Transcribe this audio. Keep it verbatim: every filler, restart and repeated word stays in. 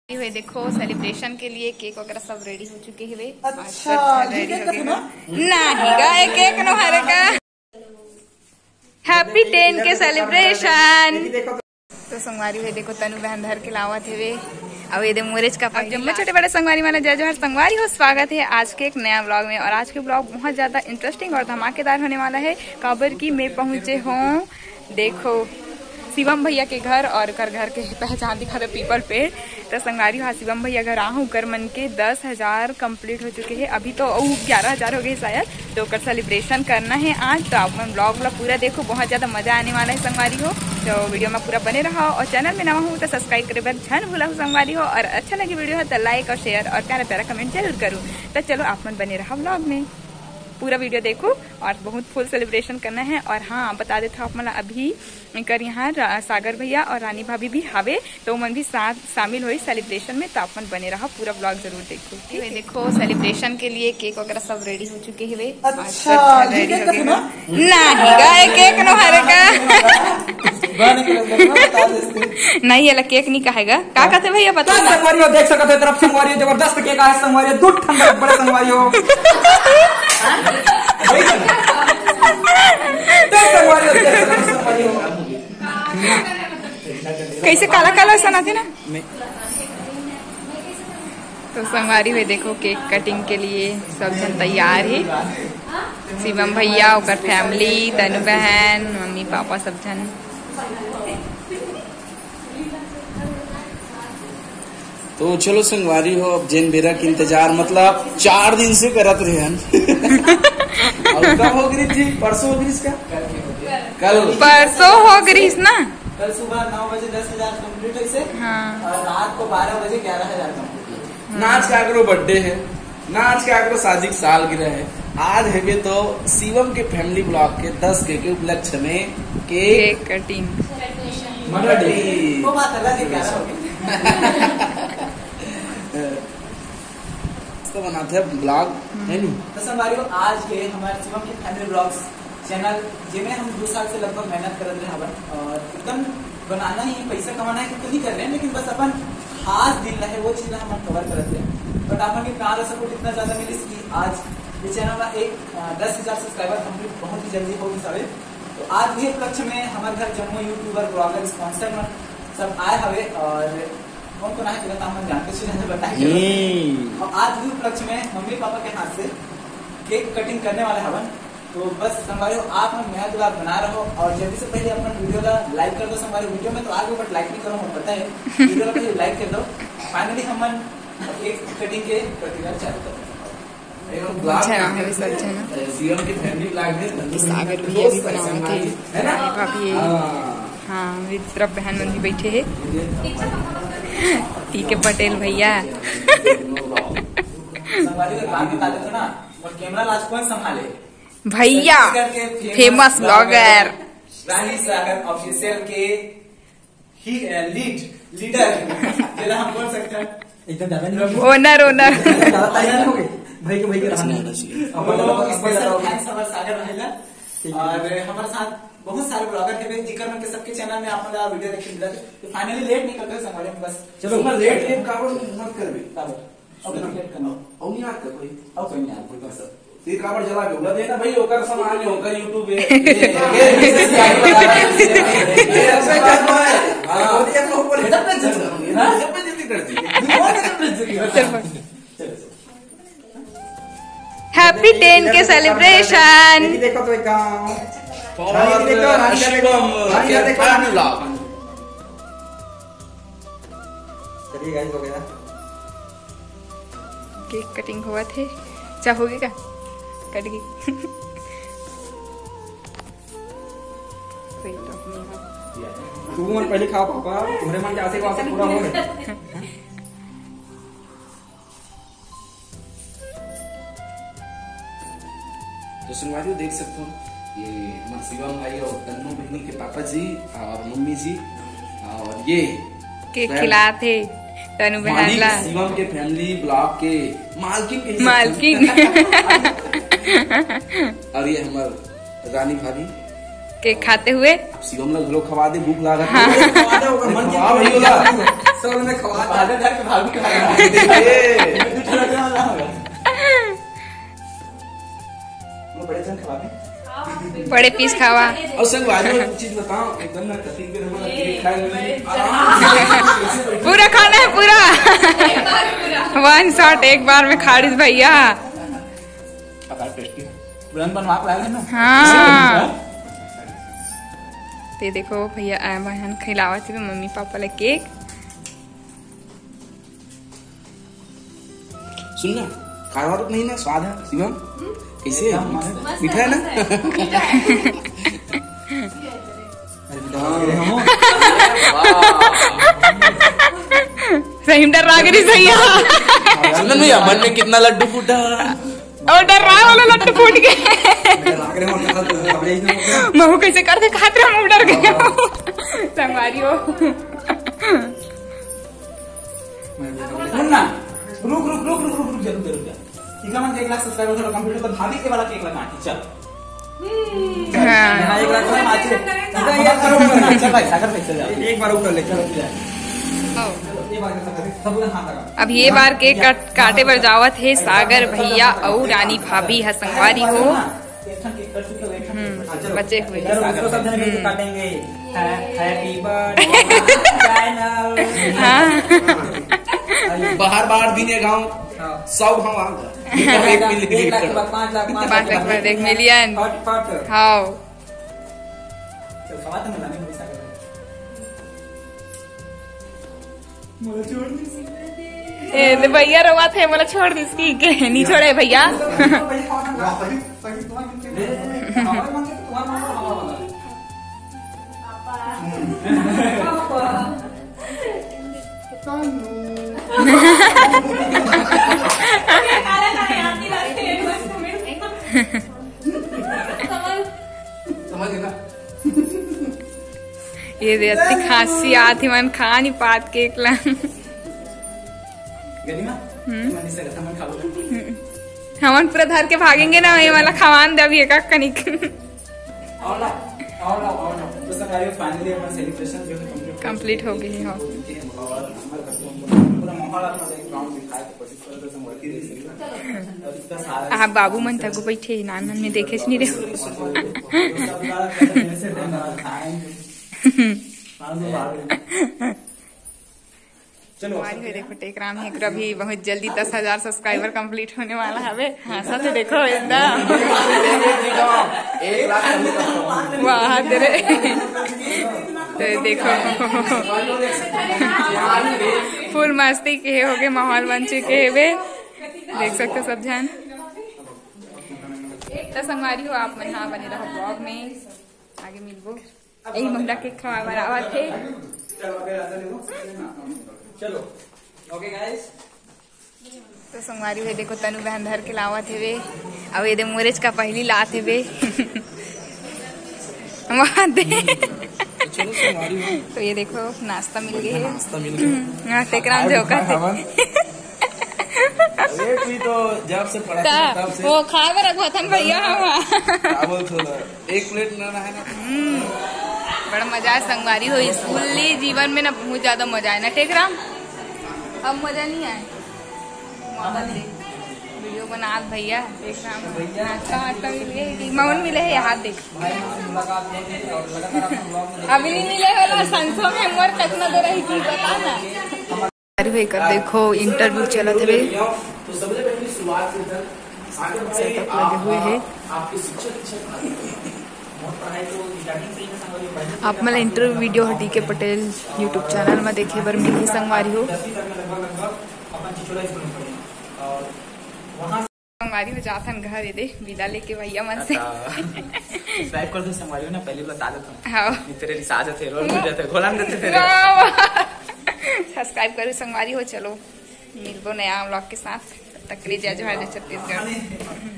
ये देखो, सेलिब्रेशन के लिए केक वगैरह सब रेडी हो चुके हवे। अच्छा, ये केक का ना? नहीं गा, ये केक नो हरे का। हैप्पी टेन के सेलिब्रेशन। तो संगवारी हो, देखो, तनु बहन धर के लावत हवे। अब ये दे मोरेज का, अब जम्मो छोटे बड़े संगवारी मन ला जय जोहार। संगवारी हो, स्वागत है आज के एक नया व्लॉग में। और आज के व्लॉग बहुत ज्यादा इंटरेस्टिंग और धमाकेदार होने वाला है, काबर कि मैं पहुंचे हूँ, देखो, शिवम भैया के घर, और ओकर घर के पहचान दिखा दे, पीपल पेड़। तो संगवारी हो, शिवम भैया घर आहूँ, ओकर मन के दस हजार कंप्लीट हो चुके हैं, अभी तो अउ ग्यारह हजार हो गए शायद। तो ओकर सेलिब्रेशन करना है आज, तो आप मन व्लॉग ला पूरा देखो, बहुत ज्यादा मजा आने वाला है संगवारी हो। तो वीडियो में पूरा बने रहो, और चैनल में नवा हो तो सब्सक्राइब करे बर झन भूला हो संगवारी हो, और अच्छा लगे वीडियो हो तो लाइक और शेयर और प्यारा प्यारा कमेंट जरूर करो। तो चलो, आप मन बने रहो व्लॉग में, पूरा वीडियो देखो, और बहुत फुल सेलिब्रेशन करना है। और हाँ, बता देता हूँ आप मन ला, अभी एकर यहाँ रा-, सागर भैया और रानी भाभी भी हावे, तो ओमन भी साथ शामिल होई सेलिब्रेशन में। तो आप मन बने रहो, पूरा व्लॉग जरूर देखो, ठीक है? देखो, सेलिब्रेशन के लिए केक वगैरह सब रेडी हो चुके हवे। अच्छा, ये केक का ना? नहीं गा, ये केक नो हरे का। नहीं, ये ला केक नहीं कहेगा। का कहते भैया, बता तो ना। संगवारी हो, देख सकते हो, तरफ संगवारी हो, जबरदस्त केक आया संगवारी हो, दू ठंडा बड़े संगवारी हो। देख संगवारी हो, देख सकते हो, संगवारी हो। कैसे काला काला असन आथे ना। तो संगवारी हो, देखो, केक कटिंग के लिए सब झन तैयार है। शिवम भैया, ओकर फैमिली, तनु बहन, मम्मी पापा, सब झन। तो चलो संगवारी हो, अब जेन बेरा के इंतजार, मतलब, चार दिन से करत रहे हन। और कब हो गिरिस जी? परसों हो गिरिस का? कल। परसों हो गिरिस ना? कल सुबह नौ बजे दस हजार कंप्लीट होइस हे। हाँ। और रात को बारह बजे ग्यारह हजार कंप्लीट होइस हे। हाँ। नाच काकरो बर्थडे है, नाच काकरो शादी के सालगिरह है। आज हेबे तो शिवम के फैमिली ब्लॉग के दस के, के उपलक्ष्य में केक केक कटिंग। मटन। वो बात अलग है, ग्यारह हो गई। तो बनाते हैं ब्लॉग, है नी? तो संगवारी हो, आज के हमारे शिवम के फैमिली ब्लॉग्स चैनल, जेमे हम दो साल से लगभग मेहनत करत रहे हवन और एकदम बनाना ही, पैसा कमाना है तो नहीं कर रहे हैं, लेकिन बस अपन खास दिन रहे वो चीज ला हमन कवर करत रहे। बट आप मन के प्यार और सपोर्ट इतना ज्यादा मिलिस कि आज ये चैनल ला एक, अ, दस हजार सब्सक्राइबर कंप्लीट बहुत ही जल्दी हो गिस हवे। तो आज भी उपलक्ष्य में हमारे घर जम्मो यूट्यूबर, ब्लॉगर, स्पॉन्सर मन सब आए हवे और कौन कौन आए तेला तो आप मन जानते हो, बताएंगे। हम्म। और आज भी उपलक्ष्य में मम्मी पापा के हाथ से केक कटिंग करने वाले हवन। तो बस संगवारी हो, आप मन मया दुलार बना रहो और जल्दी से पहले अपन वीडियो ला लाइक कर दो संगवारी। वीडियो में तो आ गए, बट लाइक नहीं करो, हमन पता है। वीडियो ला पहले लाइक कर दो। फाइनली हमन केक कटिंग के प्रक्रिया चालू करते हैं। अच्छा, हमें सब झन। सीएम की फैमिली ब्लॉग है, सागर भी अभी बनावत है, है ना? रानी भाभी है। हाँ। हाँ, मेरी तरफ बहन मन भी बैठे हैं। टीके पटेल भैया। संगवारी हो, एक बात बता देता ना, वो कैमरा ला आज कौन संभाले? भैया, छत्तीसगढ़ के famous blogger. Rani Sagar official के ही, अ, लीड, लीडर, जेला हम बोल सकते हैं। एकदम ज्यादा नहीं हो गए। Owner, owner. ज्यादा टाइम नहीं हो गए। भाई के, भाई के रहने। अपन वो अपन स्पेशल थैंक्स हमारे सागर भाई ला। ठीक है। और हमारे साथ बहुत सारे ब्लॉगर थे, जिकर मन के सबके चैनल में आप लोग वीडियो देखे मिला। तो फाइनली लेट नहीं करते संगवारी, बस। चलो, लेट, लेट का मत करबे। अब नहीं याद कर कोई। अब कोई नहीं याद कर बस। ये काबर जला के उड़ा देना भाई, ओकर सामान है, ओकर YouTube है। ये, ये, ये, ये, ये ऐसे करना है। हाँ। और ये तो ऊपर हेडर पे जल रहा है। हाँ? हेडर पे जल्दी कर दी। और हेडर पे जल्दी कर दी। चल, चल। हैप्पी टेन के सेलिब्रेशन। ये देखो तो एक गाँव। और रानी देखो, रानी देखो, शिवम रानी के देखो। अनुराग। चलिए गाइस, हो गया। केक कटिंग होवत हे। अच्छा, हो गया का? कट गई। कोई तो नहीं हो। तू मन पहले खाओ पापा, तुम्हारे मन के आशीर्वाद से पूरा हो गए। तो संगवारी हो, देख सकते हो, ये हमर शिवम भाई और तन्नू बहनी के पापा जी और मम्मी जी, और ये केक फैम-, खिलात हे तनु बहन मालिक ला। शिवम के फैमिली ब्लॉग के मालकिन कह सकते हो। मालकिन। और ये हमर रानी भाभी। केक खाते हुए। शिवम ला घलो खवा दे, भूख लागत हे। हाँ। खवा भैया ला। सब में खवा दे। ए। बड़े पीस खावा। अउ संगवारी हो, एक चीज बताओ, एकदम ना कटिंग के हमर केक खाए में आराम से। पूरा खाना है, पूरा। वन शॉट एक बार में खा रही भैया। पका टेस्टी। तुरंत बनवा के लाए ना। हाँ। ते देखो भैया, अ, बहन खिलावत हे मम्मी पापा ला केक। सुन ना, खावा तो नहीं ना, स्वाद है शिवम? कैसे? एकदम मस्त। मीठा है ना? मीठा है। सही में डर लाग रही भैया। सुन ना भैया, मन में कितना लड्डू फूटा। और डर रहा वाला लड्डू फूट गए। महू कैसे कर दे खात रहे, हम डर गए। संगवारी हो। सुन ना, रुक, रुक, रुक, रुक, रुक, रुक, जरूर, जरूर, जरूर। ठीक है, मन एक लाख subscriber थोड़ा complete हो, तो भाभी के वाला केक लगा, चल। हाँ। हाँ, एक लाख में नाचे। चल भाई, सागर भाई, चल जाओ। एक बार ऊपर ले, चलो, चलो। आओ। एक बार, सब लोग हाथ लगा। अब ये बार केक काट-, काटे बर जावत हे सागर भैया अउ रानी भाभी ह संगवारी हो। हम्म, बचे हुए। चलो, उसको सब जने मिलके काटेंगे। Happy birthday channel। हाँ। बाहर, बाहर दिन ये गाँव। हाँ। सब हम आ गए। एक लाख, एक लाख के बाद पाँच लाख, पाँच लाख के बाद एक मिलियन। फट, फट। हाँ। चल, खवा तो मिला, मैं भी सागर। मोला छोड़ दिस। ए, दे भैया रोवत हे, मोला छोड़ दिस कि के, नहीं छोड़े भैया। समझ गए ना? ये दे अत्ती खांसी आत ही, मन खा नहीं पात केक ला। गली ना? हम्म। मन नहीं सकता, मन खा लो। हमन पूरा धर के भागेंगे ना, ये वाला खवान दे अभी एक कनिक। और ना, और ना, और ना। तो संगवारी हो, finally अपना celebration जो है complete complete हो गई है, हाँ। और हमारे घर को पूरा माहौल आप मतलब एक round दिखाए तो कोशिश करो तो संगवारी देख सकते हैं। और इतना सारा हाँ, बाबू मन तक बैठे नान मन में देखे नहीं रहे। चलो। हमारी हो देखो टेकराम हेकरा भी बहुत जल्दी दस हजार subscriber complete होने वाला हवे। हाँ, सच देखो एकदम। एक लाख वाह तेरे। तो देखो full मस्ती के हो गए, माहौल बन चुके हे बे। देख सकते हो सब जन। तो संगवारी हो आप मन, हाँ, बने रहो vlog में, आगे मिलबो। यही महिला केक खवाए बर आवत हे। चलो, okay guys। तो संगवारी हो देखो, तनु बहन धर के लावत हेवे, अब ये दे मोरेच का पहली लात हेवे। वहाँ दे। तो चलो संगवारी हो। तो ये देखो नाश्ता मिल गया है। नाश्ता मिल गया। हाँ, टेकराम जो का। अरे तू तो जब से पढ़ा था, तब से वो खा बर रखा था भैया हम। क्या बोलते हो? एक प्लेट ना रहे ना। हम्म, बड़ा मजा आए संगवारी हो। स्कूली जीवन में ना बहुत ज्यादा मजा आए ना टेकराम, अब मजा नहीं आए। वीडियो बना भैया टेकराम, नाश्ता वास्ता मिल गए, माउन मिले है यहाँ देख। अभी नहीं मिले होला, संसो में मोर कितना देर रही थी बता ना। अरे भाई, कर देखो, interview चलत हवे। Setup लगे हुए हे। आप मन ला interview video ह डी के पटेल YouTube channel में देखे बर मिलही संगवारी हो। संगवारी हो जाथन घर, ये दे विदा लेके भैया मन से। अच्छा। Subscribe कर दो संगवारी हो ना, पहले बता देता हूँ। हाँ। नहीं तेरे रिसाज थे, रोल मिल जाते, घोलन देते तेरे। वाह, वाह। Subscribe करो संगवारी हो, चलो मिलबो नया vlog के साथ। तब तक के लिए जय जोहार, जय छत्तीसगढ़।